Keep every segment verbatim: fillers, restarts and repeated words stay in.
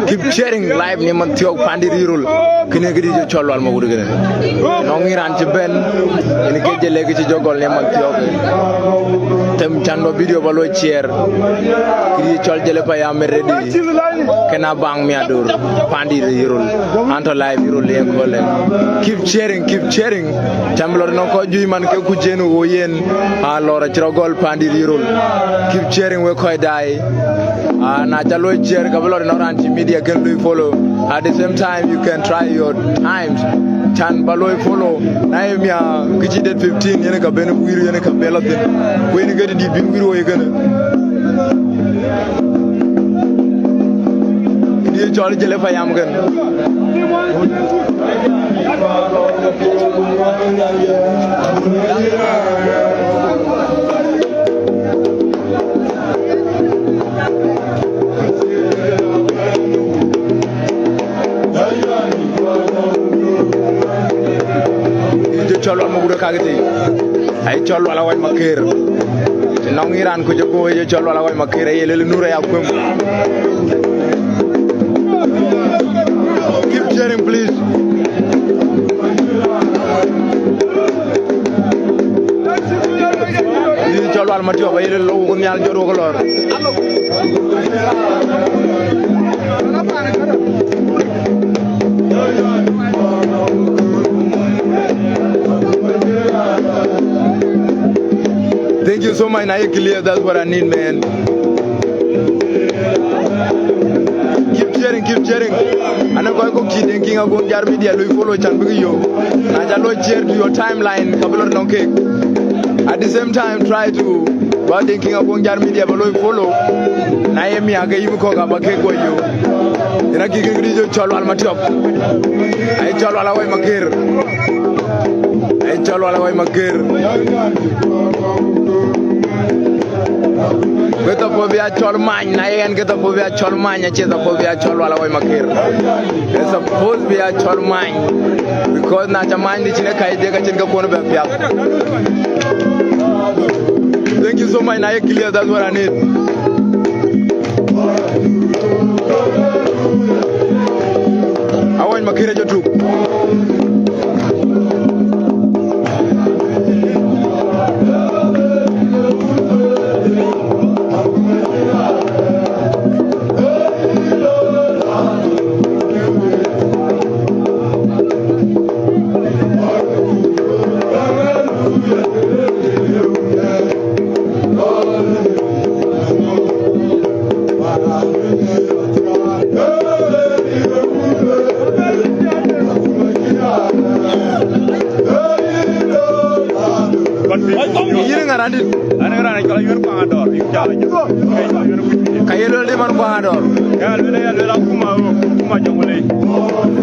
Keep sharing live në Manthiɔ̈k, Pandït Yirol. Kënë këdï jɔ cɔl Lual Magut kënë. Nɔŋ ë raan cï bɛ̈n, yen ke jël lek cï jɔ gɔl në Manthiɔ̈k. Them can bä video bä lɔ share. Këdï cɔl jël payam ready. Kënë Abaŋ Miadur, Pandït Yirol. An tɔ̈ live Yirol yen köölë. Keep sharing, keep sharing. Can bï lɔ nɔŋ kɔc juëc man ke kuc yen wo yen. A lɔr acï rɔ gɔl Pandït Yirol. Keep sharing wek kɔc daai. Ah, na ca lɔ share ka bï lɔ nɔŋ raan cï media kën lui follow. At the same time, you can try your times. Can bä lɔ follow. Na ye mia kë cï date fifteen, yen ka ben guiir, yen ka ben lɔ thïn. Ku yen ke dï bïn guiir wo ye kënë. Këdï cɔl jël payam kën. Jɔ cɔl Lual Magut kakë tei. Ai cɔl Lual Awany Makër. Të nɔŋ ë raan kuc ë gooi, jɔ cɔl Lual Awany Makër, aye lël Nur aya kuem. Keep sharing, please. Yï cɔl Lual Matiɔp, aye lël lɔ wok nhial jɔt wok lɔr. Thank you so much. Na ye clear, that's what I need, man. Keep sharing, keep sharing. Ana kɔc kɔ̈k cï Deŋ Kiŋ Aguɔŋ Jar Media lui follow can bïk yök. Na ca lɔ share to your timeline, ka bï lɔ nɔŋ kek. At the same time, try to bä Deŋ Kiŋ Aguɔŋ Jar Media bä lɔ follow. Na ye miäk ke yïm kɔ̈k aba kek guɔ yök. Yen akï kën këdï jɔ cɔl Lual Matiɔp. Ai cɔl Lual Awany Makër. Ai cɔl Lual Awany Makër. Ke thapuɔ̈th bï a cɔl many, na ye ɣɛn ke thapuɔ̈th bï a cɔl many, acie thapuɔ̈th bï a cɔl Lual Awany Makër. Ke thapuɔ̈th bï a cɔl many. Because na ca many dï cïn ë kac dhiëk acïn ke kuɔn bɛ piath. Thank you so much, na ye clear, that's what I need. Awany Makër jɔ tuk. Yïn ŋa randït? An ë raan cɔl Ayuɛɛr Kuaŋ Adɔɔr, yïn cɔl Ayuɛɛr Kuaŋ Adɔɔr. Ka ye luel dï man Kuaŋ Adɔɔr? Ka luel aya luel akuma ɣöök, akuma Jɔŋlei.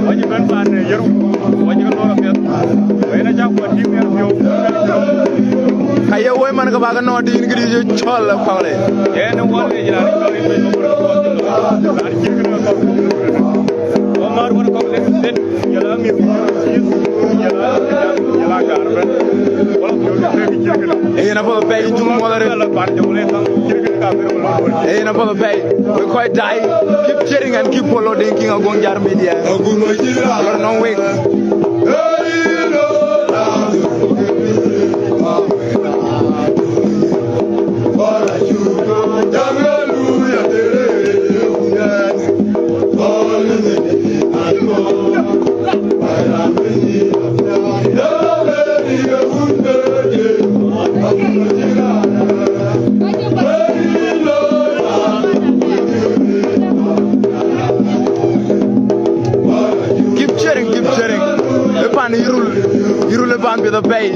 Wa cï bɛ̈n paan ë Yirol, wa cï ke lor apiɛth. Wa yen acä kuɔt tïŋ nhial piɔ̈u. Ka ye woi man ke bä ke nɔɔt dï yïn këdï cɔl Kuaŋlei? Yen ë wal ë raan cɔl yïn bɛ̈ny Maguɔ̈r Kuɔth. Raan cït kënë ka kɔ̈k. Wa määr wän kɔ̈k lek state. Ee yen apath apɛi, yïn cuk muɔth arëët. Ee yen apath apɛi. Wek kɔc daai, keep sharing and keep following King Aguɔŋ Jar Media. Lɔr nɔŋ wek. Keep sharing, keep sharing. Ë pan Yirol, Yirol ë pan piɛth apɛi.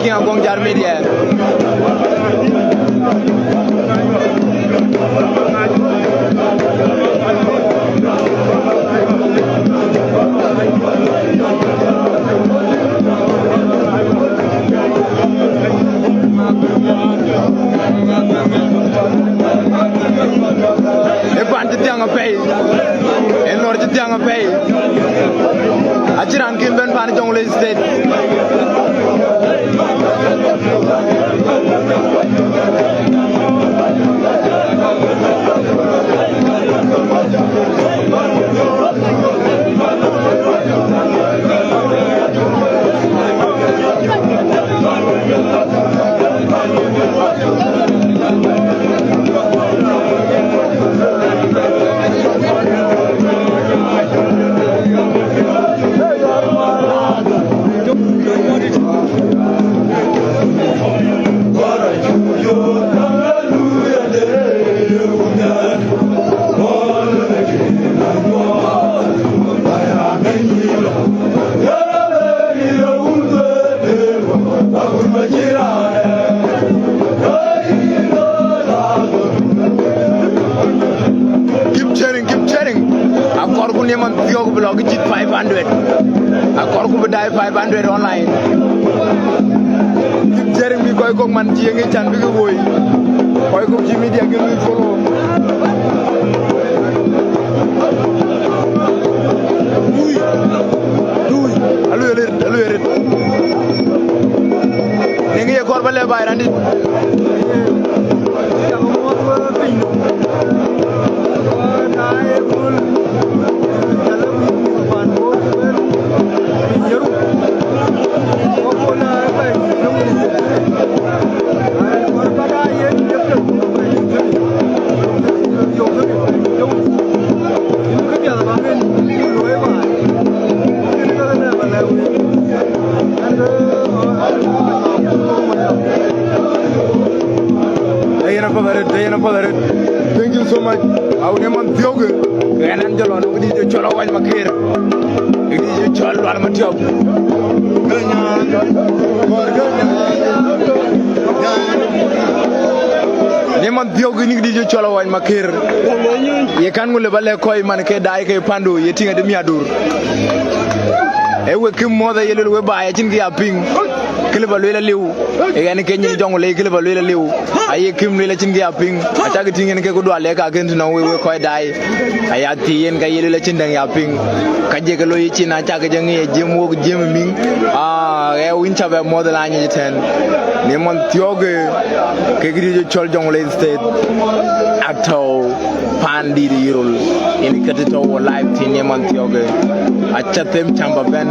King Aguɔŋ Jar Media. Ë pan cï thiäŋ apɛi, ë lɔ̈ɔ̈r cï thiäŋ apɛi. Acïn raan kën bɛ̈n pan Jonglei State. Keep sharing, keep sharing. Akɔɔrku në man thiɔ̈k bï lɔ kë cït five hundred. Akɔɔrku bï daai five hundred online. Keep sharing bï kɔc kɔ̈k man cï yen kë can bï kë woi. Kɔc kɔ̈k cï media kë lui follow. Dui, dui. Aluel rit, aluel rit. Nïŋ ye kɔɔr ba lɛ baai randit. Ee yen apath arëët, ee yen apath arëët. Thank you so much. Awun ë man thiɔ̈kë, ɣɛn an jɔl ɣɔn këdï jɔ cɔl Awany Makër. Këdï jɔ cɔl Lual Matiɔp. Në man thiɔ̈kë në këdï jɔ cɔl Awany Makër. Ye kan ŋö lë ba lɛ̈k kɔc man ke daai ke pandu ye tïŋ adï miadur. Ee wek kï muɔ̈th aye luel we baai acïn kë ya piŋ. Kë lë ba lueel aliu. Ee ɣɛn ke nyin jɔŋ lei kë lë ba lueel aliu. Aye kïm lueel acïn kë ya piŋ. Acäkï tïŋ yen ke ku dual lɛ̈k akën tënɔŋ we we kɔc daai. Aya thii yen ka ye lueel acïn däŋ ya piŋ. Ka je ke loi yicin acäkï jɔ ŋic jiëm wok jiëm ë miŋ. Aa, ɣɛɛ wïn ca bɛ muɔ̈th la nyic ëtɛ̈n. Në man thiɔ̈kë ke këdï jɔ cɔl Jonglei State. Atɔ̈u. Pan dït ë Yirol, yen ke të tɔ̈u wo live thïn ye man thiɔ̈kë. Aca them cam ba bɛ̈n.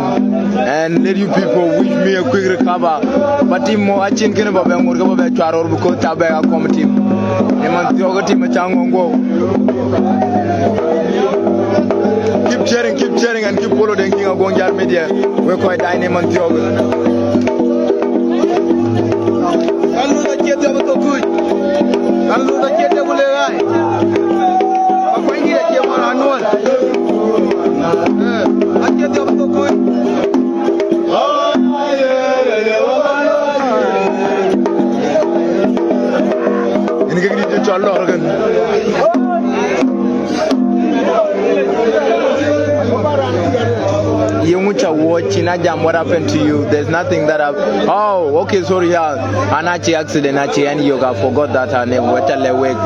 And let you people wish me a quick recover. But tim mo acïn kënë ba bɛ ŋor ke ba bɛ cuar ror because ca bɛ a kɔm tim. Ye man thiɔ̈kë tim aca ŋɔŋ guɔ̈u. Keep sharing, keep sharing and keep follow the King Aguɔŋ Jar Media. We kɔc daai në man thiɔ̈kë. Kan luth acie dhiɔp ë thok kuc. Kan luth acie dhiɔp ku le ɣai. Akuany dït acie mɔn anuɔl. Eh, acie dhiɔp ë thok kuc. Yen ke këdït cɔl lɔ̈ɔ̈r kën. Yeŋu ca wuɔ̈c cïn a jam, what happened to you? There's nothing that hap-, oh, okay, sorry, yeah. An acï accident, acï ɛn yök, I forgot that her name, wɛ̈t ca lɛ̈k wek.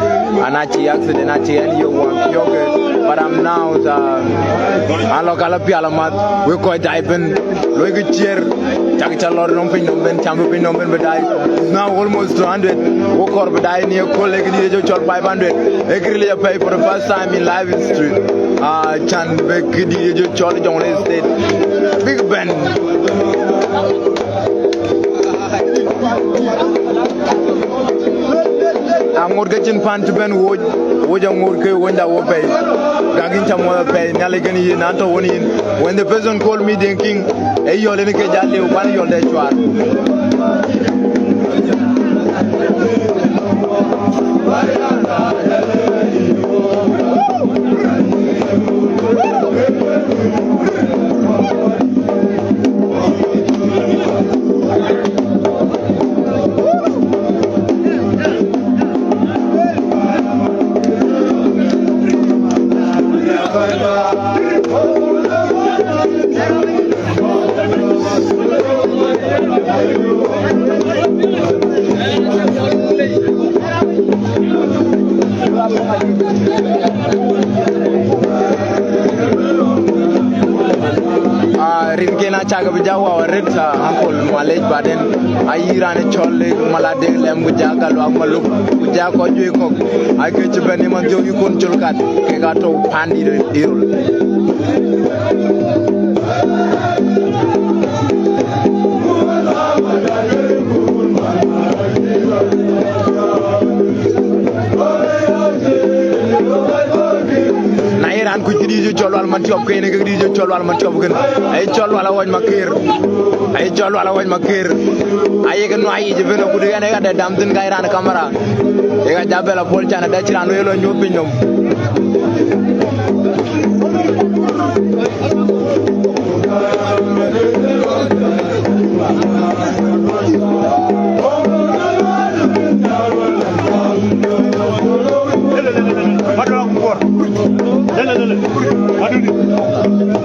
An acï accident, acï ɛn yök, wän thiɔ̈kë. But I'm now, uh, an lɔ ka la pial amath, wek kɔc daai ëbën, luɔikï ciɛɛr, cak ca lɔr nɔm piny nɔm ben, cam bï piny nɔm ben bï daai. It's now almost two hundred. Wo kɔɔr bï daai në ëköl, ee këdï jɔ cɔl five hundred. Ee kë ril apɛi for the first time in life history. Ah, can bï këdï jɔ cɔl Jonglei State. Big Ben. Aŋot ke cïn pan cï bɛ̈n woc, woc aŋot ke wonyda wo pɛi. Gak yïn ca muɔth apɛi, Nhialic kën yïn, an tɔ̈ wën yïn. When the person call me the king, ee yɔl yen ke jal liu, kuan yɔl de cuar. Ah, rinken acäk bï ja wau arët, ah, uncle, malec baden. Ayï raan ë cɔl, eh, Malat Deŋ Lɛm, ku ja Galuak Maluk, ku ja kɔc juëc kɔ̈k. Aa ke cï bɛ̈n ë man thiɔ̈k yï kon col kat, kek aa tɔ̈u pandït ë röl. Na ye raan kuc këdï cɔl Lual Matiɔp, kënë ke këdï cɔl Lual Matiɔp kënë. Aye cɔl Lual Awany Makër. Aye cɔl Lual Awany Makër. Aye ke nuai yic ëbën, akut ɣɛn ë ɣa dɛ dam thïn, ka ye raan kamera. Ë ɣa ja bɛ̈l apuɔl can adɛ cï raan wëë lɔ nyuɔ̈th piny nɔm.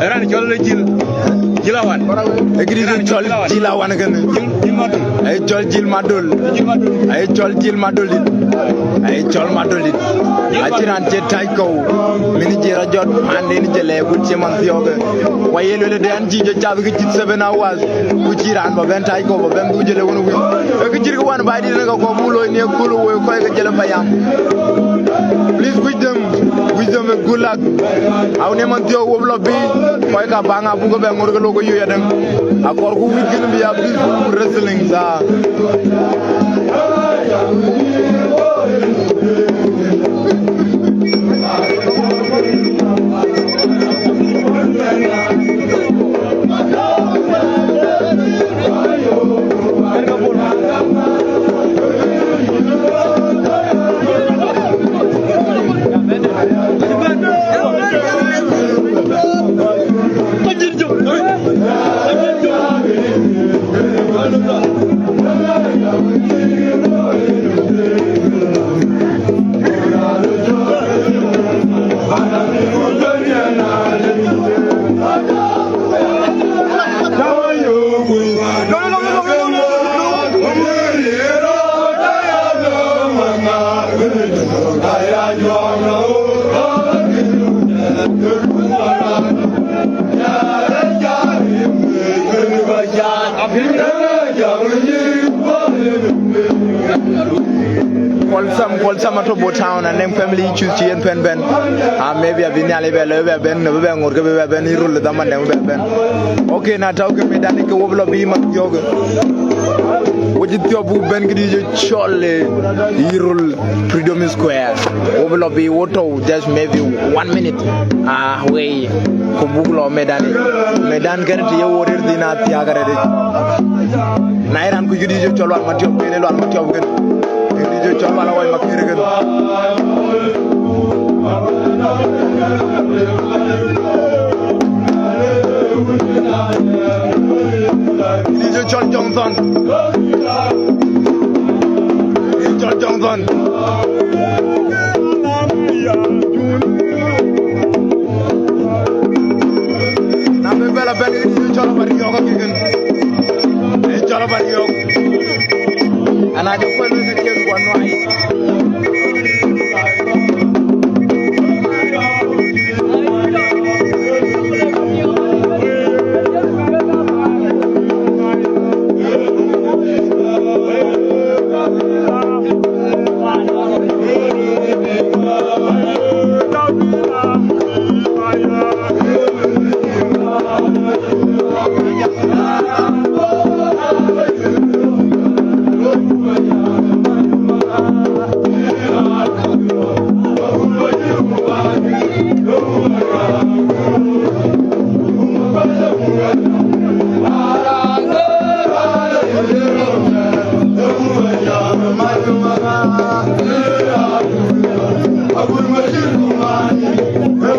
Ë raan cɔl Jil, Jil Awan. Ë këdï cɔl Jil Awan kënë. Jil, Jil Madol. Ë cɔl Jil Madol. Jil Madol. Ë cɔl Jil Madol dït. Ë cɔl Madol dït. Acïn raan cie tac kɔ̈u. Min jiëër ajɔt panden jël ë kut cie man thiɔ̈kë. Wa ye luel de an cï jɔ cath kë cït seven hours. Ku cï raan ba bɛ̈n tac kɔ̈u ba bɛ̈n dhuk jël ë wën wïc. Ë kë cït kë wan baai dït në ka kɔ̈u bu looi në kööl woi kɔc ke jël ë payam. Please wish them, wish them a good luck. Au ne man thiɔ̈k wop lɔ bï kɔc ka baŋ abuk ke bɛ ŋor ke lok ke yoi adäŋ. Akɔrku wïc kën bï ya peaceful wrestling thaa. Kuɔl Sam, Kuɔl Sam atɔ̈ Bor Town, anɛŋ family issues cï yen pɛ̈n bɛ̈n. Ah, maybe abï Nhialic bɛ lɔ bɛ bɛ̈n, bï bɛ ŋor ke bï bɛ bɛ̈n, yï röl ë dhaman dɛ̈ŋ bï bɛ bɛ̈n. Okay, na tɔ̈u ke medan ke wop lɔ bï man thiɔ̈k. Wo cï thiɔ̈k buk bɛ̈n këdï cï cɔl, eh, yï röl Freedom Square. Wo bï lɔ bï wo tɔ̈u just maybe one minute. Ah, wei, ku buk lɔ medan. Medan kën të ye wo rëër thïn athiak arëëtic. Na ye raan kuc këdï cï cɔl Lual Matiɔp, kënë Lual Matiɔp kënë. Këdï cï cɔl Lual Awany Makër kënë. Dï jɔ cɔl Johnson. Dï jɔ cɔl Johnson. Na bï bɛ̈l abɛ̈n, dï jɔ cɔl Bariɔ̈k akï kën. Dï jɔ cɔl Bariɔ̈k. Ana jɔ kuɛl wek kën kuɔn nuai.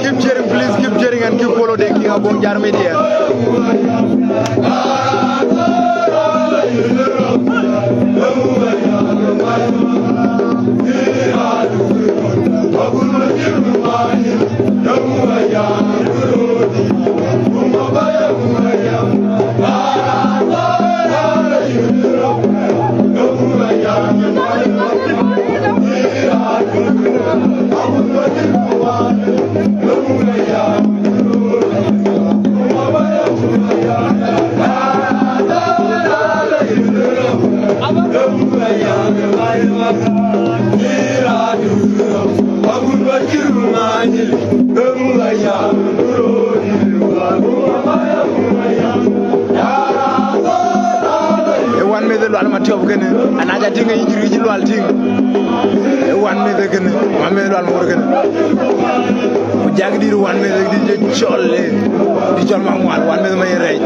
Keep sharing, please keep sharing and keep follow the King Abong Jar Media. Ee wän meth ë Lual Matiɔp kënë, ana ca tïŋ ë yïn cï rïïu cï Lual tïŋ. Ee wän meth ë kënë, wän meth Lual Mor kënë. Ku jak dït wän meth ë dït cɔl, ë dït cɔl Maŋual, wän meth ma ye rɛɛc.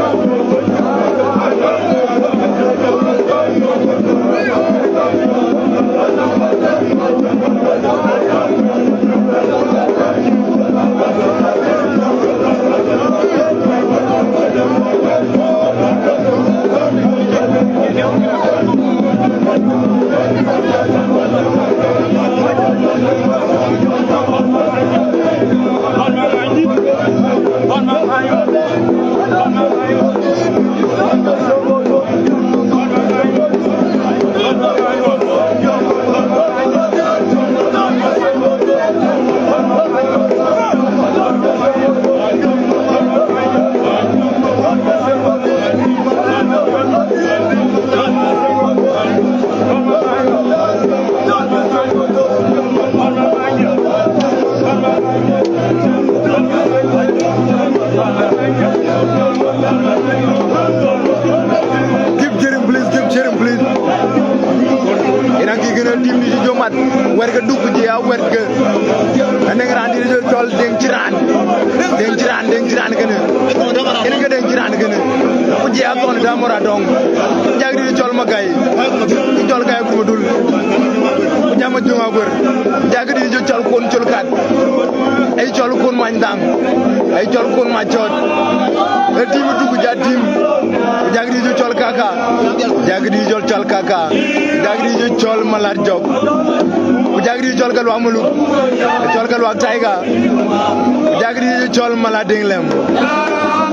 Keep cheering, please, keep cheering, please. Ënɔɔnë, kë kënë tim dït cï jɔ mat, wɛ̈t ke Duk ku jɔ ya wɛ̈t ke. Anɔŋ raan dït jɔ cɔl Deŋ Cï Raan. Deŋ Cï Raan, Deŋ Cï Raan kënë. Kënë ke Deŋ Cï Raan kënë. Ku jɔ ya Thɔn Dämɔr Adɔŋ. Jak dït cɔl Magai. Cɔl Gai Kurmadul. Ku jam Ajöŋ Aguer. Jak dït jɔ cɔl Kuɔn Col Kat. Ee cɔl Kuɔn Many Dhaŋ. Ee cɔl Kuɔn Macɔt. Ee tim Duk ku ja tim. Ku jak dït jɔ cɔl Kaka. Jak dït jɔ cɔl Kaka. Jak dït jɔ cɔl Malat Jɔk. Ku jak dït cɔl Kaluak Muluk. Cɔl Kaluak Tiger. Ku jak dït jɔ cɔl Malat Deŋ Lɛm.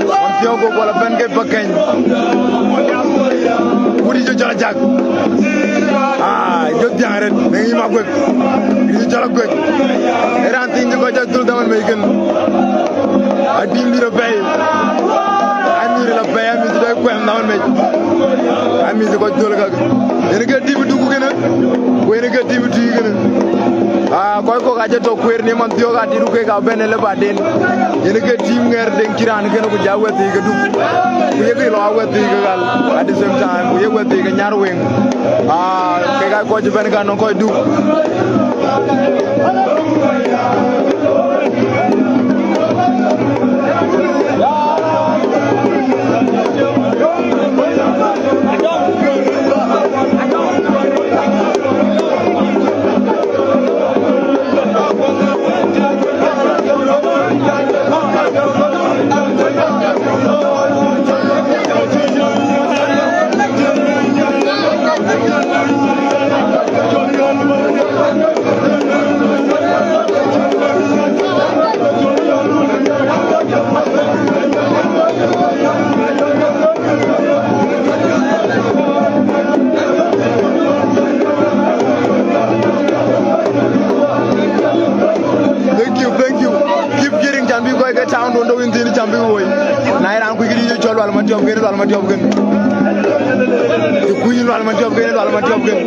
Wan piɔ̈u go bɔl abɛ̈n ke Pakeny. Ku dït jɔ cɔl Ajak. Aa, jɔ dhiaŋ arëët, në yï Maguek. Dït jɔ cɔl Aguek. Ee raan thiin cï kɔc jɔ dhul dhaman mec kën. Adï mïth apɛi. Amïth la pɛi, amïth dɔc kuɛm dhaman mec. Amïth kɔc dhöl kakë. Yen ke tim Duk kënë, ku yen ke tim tui kënë. Aa, kɔc kɔ̈k acï tɔ̈ kueer në man thiɔ̈k, atit ku kek abɛ̈n ë lë baden. Yen ke tim ŋɛɛr Deŋ Cï Raan kënë, ku ja wɛ̈t thii ke Duk. Ku yek lɔ awɛ̈t thii ke Ɣal at the same time, ku yek wɛ̈t thii ke Nyarweŋ. Aa, kek aa kɔc ëbɛ̈n ka nɔŋ kɔc Duk. Thank you, thank you. Keep getting, can bï kɔc ke town duɔ̈n tɔ̈ yïn thïn, can bï woi. Na ye raan kuc këdït cɔl Lual Matiɔp kën, Lual Matiɔp kën. Të kuc Lual Matiɔp kën, Lual Matiɔp kën.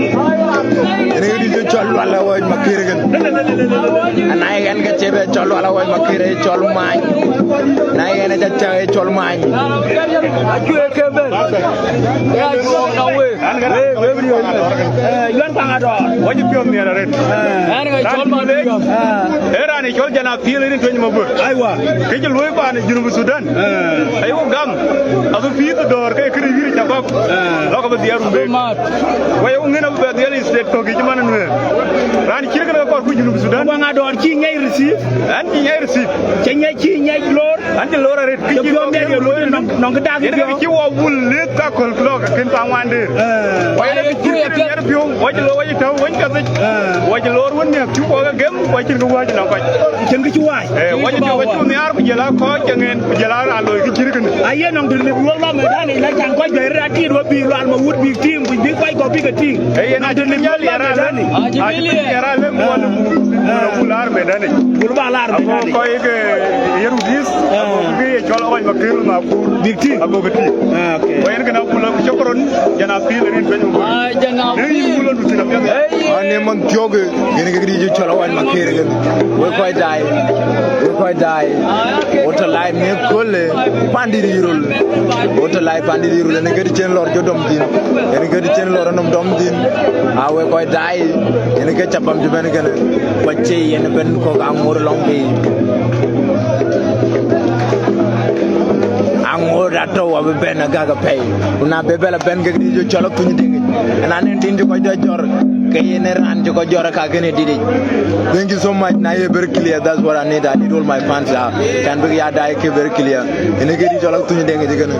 Yen këdït cɔl Lual Awɔc Makër kën. Ana ye ɣɛn ke cï bɛ cɔl Lual Awɔc Makër, ee cɔl Many. Na ye ɣɛn ca cäk, ee cɔl Many. Acuëër ke bɛ̈n. Ee, acuëër na wek. Wek, wek riɔ̈ɔ̈c. Ee, Yuan Kuaŋ Adɔɔr. Wɔ cï piɔ̈ɔ̈th nhiɛɛr arëët. Ee. Ɣɛn ke cɔl Many. Ee, raan ë cɔl Jana Piël rin tueny Mabuër. Aiwa. Kë cï luöi paan ë Junub Thudan. Ee. Ayeku gam, abï pïïth ë dɔ̈ɔ̈r ke kënë wiir ca kɔ̈k. Ee. Lɔ̈k abï dhiɛɛr rum beek. Abï maat. Ku ayeku ŋën abï bɛ dhiɛl ë state kɔ̈k yic man ë Nuëër. Raan cït kënë ke kɔɔr ku Junub Thudan. Kuaŋ Adɔɔr cï nyai receive. Ɣɛn cï nyai receive. Cï nyai, cï nyai lor. An cï lor arëët, kë cï piɔ̈u lor nɔŋ, nɔŋ kë dak yen kë cï wɔ wul lith ka köl lɔ ke kën paŋ wan dëër. Wɔ yen kë cï piɔ̈u, wɔ cï lor, wɔ cï tɔ̈u wën piɛth yic. Wɔ cï lor wën miäk cï wɔ ke gem, wɔ cïn kë wäc nɔŋ kɔc. Cïn kë cï wäc. Wɔ cï piɔ̈u, wɔ cï nhiaar ku jël a kɔc cï ŋen, ku jël a raan loi kë cït kënë. Aye nɔŋ dun lip luɔl lɔ mɛn dani la can kɔc bɛ̈i rëët atiit wɔ bï lual ma wut bïk tïŋ, ku bï kɔc kɔ̈k bï ke tïŋ. Yen acï dun lip luɔl lɔ mɛn dani. Acï dun lip luɔl mɛn dani. Bul ba lar mɛn dani. Kɔc ke Yerudis, ago ke ye cɔl awany ma kër ma kur. Big team. Ago ke team. Ah, okay. Wa yen kena kula ku chokron, jana pil rin ben. Ah, jana pil. Rin kula du tina pia. Ane man tioge, yen ke di cɔl awany ma kër ke. We kɔc dai. We kɔc dai. Ota lai me kole, pandi di rul. Ota lai pandi di rul, ne ke di chen lor jo dom din. Yen ke di chen lor nom dom din. A we kɔc dai. Yen ke chapam ju ben kene. Kwa che yen ben ko ka ngur long bi. Aŋoot atɔ̈u abï bɛ̈n agäk apɛi, ku na bï bɛ̈l abɛ̈n kek dït cɔl akuny diŋic, ëna nin tin cï kɔc dɔ jɔr, ke yen ë raan cï kɔc jɔr aka kënë dït yic. Thank you so much. Na ye very clear, that's what I need. I need all my fans, uh, can bïk ya dai ke very clear. Ënë ke dït cɔl akuny diŋic kënë.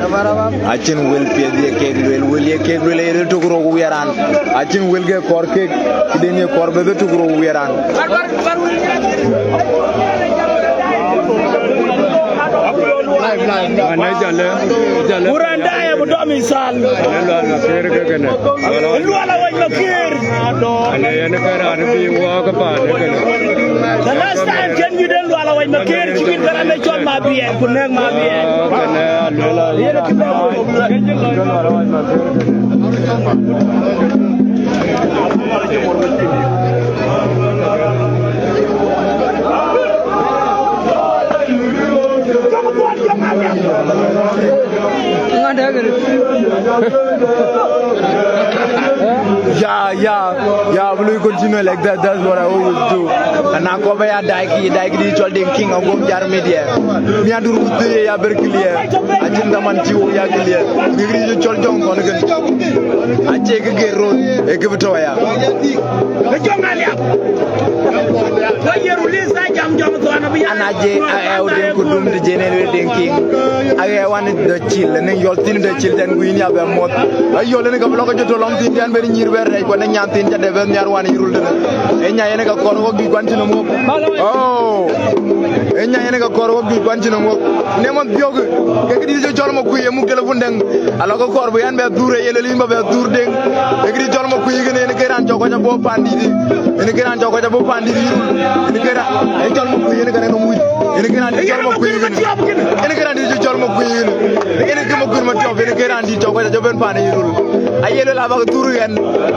Acïn wël piɛth ye kek lueel, wël ye kek lueel, ye ril tök rok wiɛran. Acïn wël ke kɔr kek, këden ye kɔr bï bï tök rok wiɛran. Ane jale, jale. Kuranda ya budom isal. Ane lual ma kër ke kene. Lual awany ma kër. Ane yen ke raan bi wɔ ke paan kene. The last time ken wï den lual awany ma kër, cï wït kara me cɔl ma biɛɛr, ku nɛk ma biɛɛr. Kene aluel a yen. Yeah, yeah, yeah, we will continue like that. That's what I always do. And now cover ya daiki, daiki di chol den king of Jar Media. Mi adur kuthi ya ber clear. Ajin daman chiwo ya clear. Nigri chol jong kon ken. Ache ke gero, e ke bitoya. Ke jong aliap. Wa ye release a jam jong thon abi. Ana je a e o den ku dum de jene le den king. A e wan de chil ne yol tin de chil den ku in ya be mot. A yol ne ka blok jo to lom tin den be nyir be re ko ne nyan tin ja de be nyar wan yirul de. E nya yene ka kor wo gi kwan tin mo. Oh. E nya yene ka kor wo gi kwan tin mo. Ne mo biog. Ke ke di jo chol mo ku ye mu telefon den. Ala ko kor bu yan be dure ye le limba be dur den. E ke di chol mo ku ye ne ke ran jo ko ja bo pandi. Ene ke raan cɔk kɔc abɔ̈ paan dït yï rul. Ene ke raan, ë cɔl Makuëi, ene ke raan ë muc. Ene ke raan cɔl Makuëi kënë. Ene ke raan dït cɔl Makuëi kënë. Ene ke Makuëi Matiɔp, ene ke raan dït cɔk kɔc ajɔ ben paan yï rul. Aye luel abak thur ɣɛn,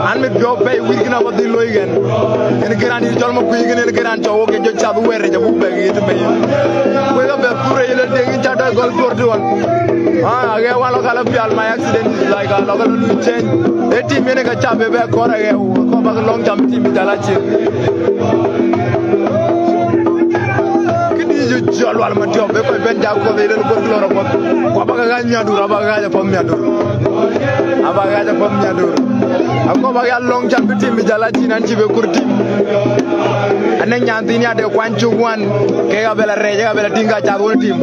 an mit piɔ̈u pɛi wït kënë abak dhil looi ɣɛn. Ene ke raan dït cɔl Makuëi kënë, ene ke raan cɔk wok ke jɔ cath wɛɛr rec abuk bɛk ɣet ëmɛ yen. Wek abɛ thur ë ye luel deŋ yïn ca dɔc gɔl thor dï ɣɔn. Ah, aɣɛ wan lɔ ka lɔ pial, my accident is like a lɔ ka lɔ lui change. Ë tim yen ë ka cap ë bɛ kɔr aɣɛ, kɔr bak lɔŋ cam tim jal acin. Këdï jɔ lual Matiɔp, ë kɔc ben jak kuɔth ë lel kuɔth lɔr apuɔth. Ku abak ɣac miadur, abak ɣac apuɔth miadur. Abak ɣac apuɔth miadur. Akɔr bak ya lɔŋ cam bï tim bï jal acin an cï be kur tim. Anɛŋ nyan thiin ya de kuany cuk wan, ke ka bɛ la rɛɛc, ka bɛ la tïŋ ka cath wën tim.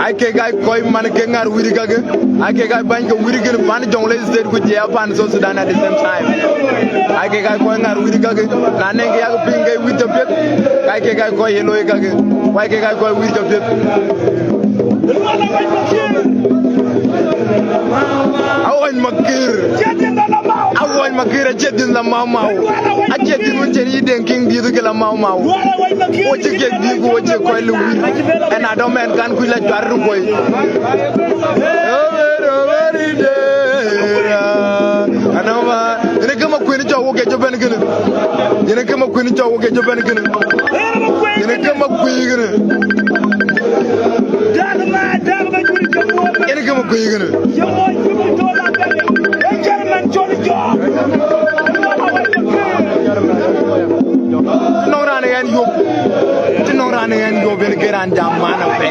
Ai kek ai kɔc man ke ŋar wïïr kakë, ai kek ai bäny ke wïïr kën pan Jonglei State ku jɛ pan South Sudan at the same time. Ai kek ai kɔc ŋar wïïr kakë, na nɛŋ ke yak piŋ ke wïïr cɔ piɛth, ai kek ai kɔc ye looi kakë, ai kek ai kɔc wïïr cɔ piɛth. Awany Makir. Awany Makir acie din la mau mau. Acie din wun cen yi den king didu ke la mau mau. Wo ci ke di ku wo ci ko lu wir. En adom en kan ku la jwar ru boy. Over, over there. Anoma. Ene ke Makuëi cɔ wo ke jo ben gene. Ene ke Makuëi cɔ wo ke jo ben gene. Ene ke Makuëi gene. Yen ke Makuëi kënë. Të nɔŋ raan ë ɣɛn yop. Të nɔŋ raan ë ɣɛn yop, yen ke raan jam man apɛi.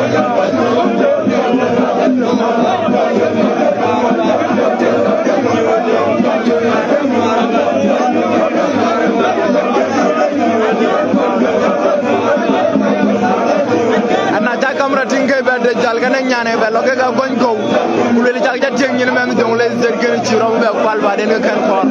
Ana cak kamera tïŋ ke bɛ de jal kɛn nyan ë bɛ lɔ ke ka gɔny kɔ̈u. Ku luel cak jɔ tieŋ nyin mɛnh Jonglei State kën cï rɔt bɛ kual baden ke kɛn kɔɔr.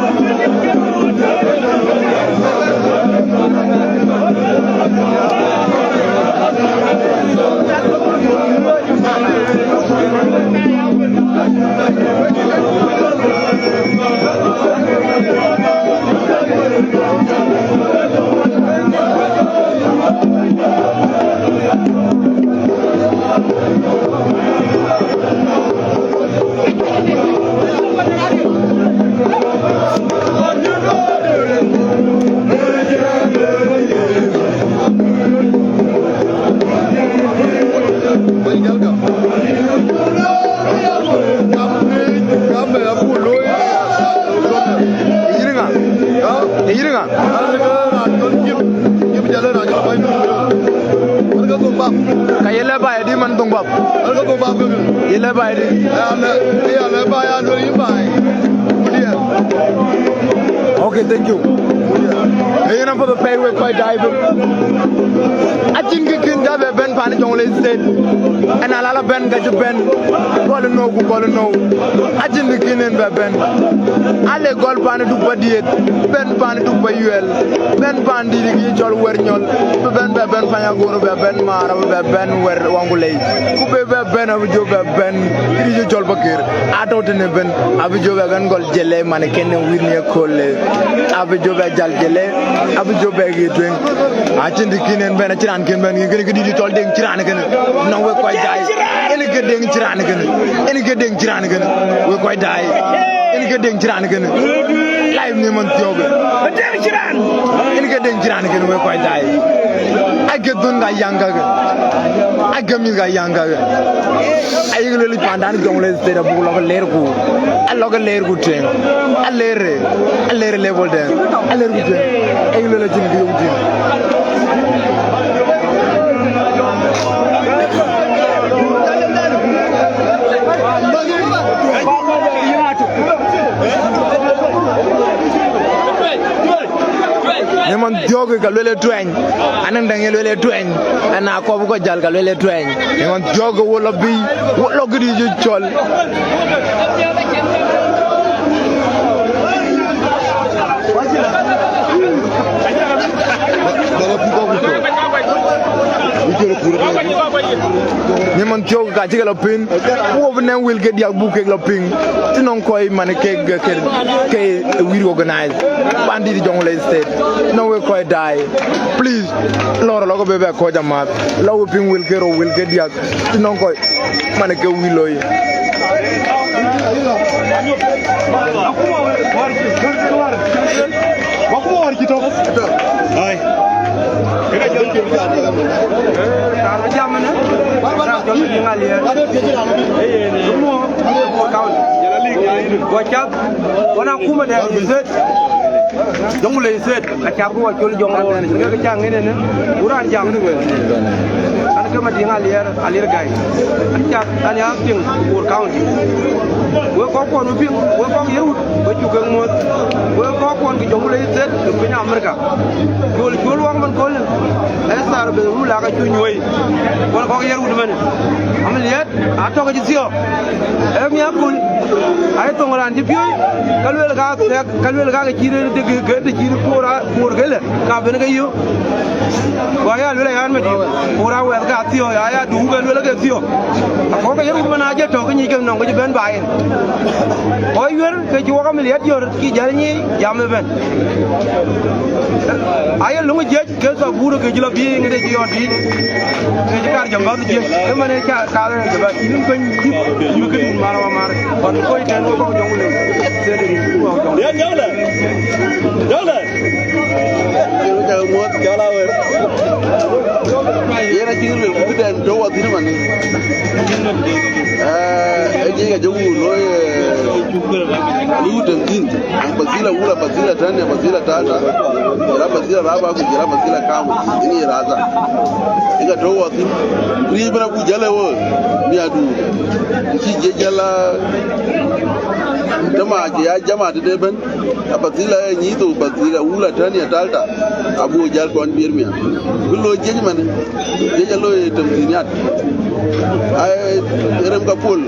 Yïn ŋa? Yïn ŋa? Ka ye lɛ baai di man dhuŋ bap. Ye lɛ baai di. Okay, thank you. Ee yen apath apɛi wek kɔc daai bï. Acïn kë kën ja bɛ bɛ̈n pan Jonglei State. Ɛn ala la bɛ̈n ka cï bɛ̈n. Gɔl ë nou ku gɔl ë nou. Acïn kë kën en bɛ bɛ̈n. Ale gɔl pan Duk Padiet, bɛ̈n pan Duk Payuɛl, bɛ̈n pan dït kï cɔl Wɛr Nyɔl, bï bɛ̈n bɛ bɛ̈n Panyagoor, bɛ bɛ̈n Maar, bɛ bɛ̈n Wɛr Waŋkulei. Ku bï bɛ bɛ̈n abï jɔ bɛ bɛ̈n kï cɔl Pakëër. Atɔ̈ tënë bɛ̈n abï jɔ bɛ bɛ̈n gɔl jëlë man kënë wïn ye köölë. Abï jɔ bɛ jäl jëlë, abï jɔ bɛ ɣet tueŋ. Acïn të kïn en bɛ̈n, acïn raan kën bɛ̈n, kën këdït cɔl Deŋ cïn raan kënë. Nɔŋ wek kɔc daai. En ke Deŋ cïn raan kënë. En ke Deŋ cïn raan kënë. Wek kɔc daai. En ke Deŋ cïn raan kënë. Live ni man thiɔ̈k. Deŋ cïn raan. En ke Deŋ cïn raan kënë wek kɔc daai. Ake dhun ka yaŋ kake, ake mïth ka yaŋ kake. Ayek lueel pandan Jonglei State abuk lɔk leer ku, alɔk leer ku tueŋ, aleer, aleer level den, aleer ku tueŋ. Ayek lueel acïn kë yok tïŋ. Në man thiɔ̈k ka lueel ë tuɛny, anäŋ däŋ ye lueel ë tuɛny, ana kɔp kɔc jäl ka lueel ë tuɛny. Në man thiɔ̈k ke wo lɔ bï, wo lɔ këdï cï cɔl. Në man thiɔ̈k ka cï ke lɔ piny, wo bï nɛŋ wël ke diäk buk kek lɔ piŋ. Të nɔŋ kɔc man kek ke, ke wïïr organize. Pandït Jonglei State. Nɔŋ wek kɔc daai. Please, lɔɔr lɔ ke bï bɛ kɔc amääth. Lɔ we piŋ wël ke rou, wël ke diäk. Të nɔŋ kɔc man ke wïïr loi. Ai. Taar jam në, taar jɔl në diŋ aliɛɛr. Rumo, Bor County. Gua cath, wana kuma dɛ State. Jonglei State, acath ku wa col Jonglei. Ke ke ca ŋen ënë, ku raan jam. An ke ma diŋ aliɛɛr, aliɛɛr gai. An cath, an ya piŋ Bor County. Wek kɔk kuɔn piŋ, wek kɔk ye wut, wek cuk ke muɔ̈th. Wek kɔk kuɔn ke Jonglei State, ke piny America. Col, col wak man köl, ë thar bë ru la ka cu nyuɔi. Wal kɔk yer wut mɛn. Amiliɛt, atɔ̈ ke cï thiɔ̈k. Ë miäk köl, ai thoŋ raan cï piööc, ka lueel ka thɛk, ka lueel ka ke cï rëër dek ke, ke cï rëër koor a, koor ke lë, ka ben ke yök. Ku aya lueel ayan mɛt, koor a wɛth ka thiɔ̈k, aya du ke lueel ke thiɔ̈k. Akɔk ke yer wut mɛn a jɛ tɔ̈ ke nyic ke nɔŋ ke cï ben ba yen. Kɔc yuër ke cï wak amiliɛt jör, cï jäl nyic, jam ëbɛ̈n. Aye löŋ jiëc, ke thabur ke cï lɔ biic, ŋic de cï yɔt biic. Ke cï kar jam bäth jiëc, ëmɛn ë ca kar ë jam bäth. Yïn bɛ̈ny dït, yïn këdun mar wa mar. Wan kɔc tɛ̈n wek kɔk Jonglei. Thëëdë rin kɔk Jonglei. Ya Jonglei. Jonglei. Yïn wek ca muɔ̈th, cɔl a wek. Yen acï luel ku këdɛn tɔ̈ wa thïn man. Ee, ë jiëc ka jɔ wun looi, ee, Aliu Temdhin, an Basila wula, Basila tania, Basila tata, jɔl a Basila raba, ku jɔl a Basila kamu, ini rata. Ika tɔ̈ wa thïn, riëëc bɛ̈n abuk jäl ë woi, miäkdu. Ku cï jiëc jäl a, tëma cï ya jama tëde bɛ̈n, a Basila ë nyïïth, Basila wula tania talta, abuk jäl kɔn biër miäk. Bï looi jiëc man. Ye jɔ looi Temdhiniat. Ai, rem ka pol.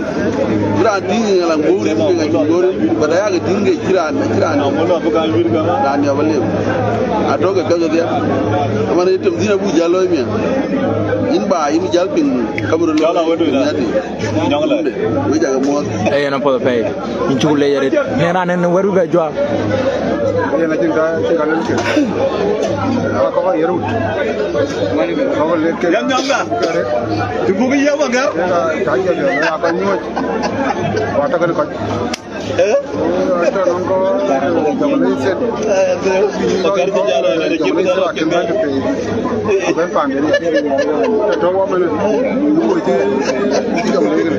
Cï raan tïŋ ë ŋɛl aŋ guöör rim, ke ŋa cï guöör rim. But aya ke tïŋ ke cï raan, cï raan. Raan yɔp alem. Atɔ̈ ke kek dhia. Aman ë Temdhin abuk jäl looi miäk. Yïn ba, yïn jäl piŋ ka bï röt looi Temdhiniat. Wek ca ke muɔ̈th. Ee, yen apuɔth apɛi. Yïn cuk leec arëët. Yen raan en wɛ̈t bï bɛ juak. Yen acïn ka, acïn ka lel ke. Ala kɔk aye röt. Kɔk lek ke. Yɛn nyɔŋda. Të buk yï yɛ̈p agär. Ka, ka jɔl jɔl, ala kɔc nyuɔ̈c. Wa tɔ̈ kën kɔc. Eh? Atɔ̈ nɔŋ kɔc, jɔl lec cen. Jɔl lec cen akën bɛ̈n ke pei. Abɛ̈n panden. Të tɔ̈ wa mɛn. Ku cï, cï jɔl lec kën.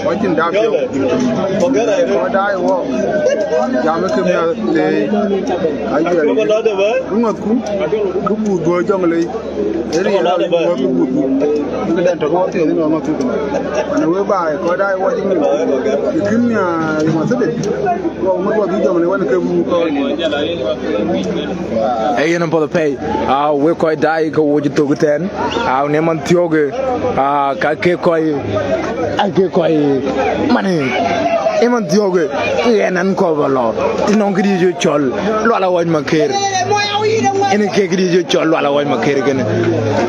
Wa cïn dap yök. Kɔc daai wɔ, jam ë kë miäk leec. Ajuɛɛr. Ŋɔ̈thku, kë buth guɔ Jonglei. Ë riɛl ŋɔ̈th kë buth guɔ. Këdɛn tɔ̈ ke wɔ thiɔ̈k ŋɔ̈thku kënë. Ana wek baai, kɔc daai wɔ cï ŋic. Kë kën miäk ë ŋɔ̈th thëde. Wɔ ŋɔ̈th wɔ dhuk Jonglei wën ke buth kɔc. Ee yen apuɔth apɛi, aa, wek kɔc daai ke wo cï thök ëtɛ̈ɛ̈n, aa, në man thiɔ̈kë, aa, ka ke kɔc, aa, ke kɔc, man, ee man thiɔ̈kë, ɣɛn an kɔp alɔ, të nɔŋ këdï cï cɔl, Lual Awäc Maker. Yen ke këdï cï cɔl Lual Awäc Maker kënë.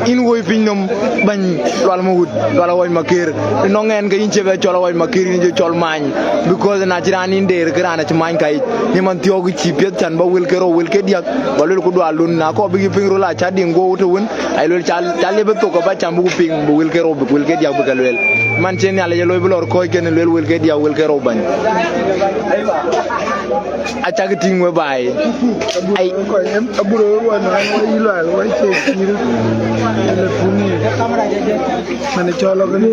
Yïn woi piny nɔm, bɛ̈ny Lual Mawut, Lual Awäc Maker. Të nɔŋ ɣɛn ke yïn cie bɛ cɔl Awäc Maker, yïn cie cɔl many, because na cï raan yïn deer, ke raan acï many ka yic. Në man thiɔ̈kë cï piɛth can ba wël ke rou, wël ke diäk. Ba luel ku dual dun, na kɔɔr bï yï piŋ röl, aca diŋ guɔ wut të wën, ai luel ca, ca liep ë thok, aba cam bï ku piŋ, bï wël ke rou, bï wël ke diäk bï ke lueel. Man cï Nhialic ye looi bï lɔr kɔc kën luel wël ke diäk wël ke rou bɛ̈ny. Acäkï tïŋ we baai. Ai. Aburë we ruɔn nɔn wa yï lual wa cie cïïr. Telepuni. Man cɔl ɣɔn.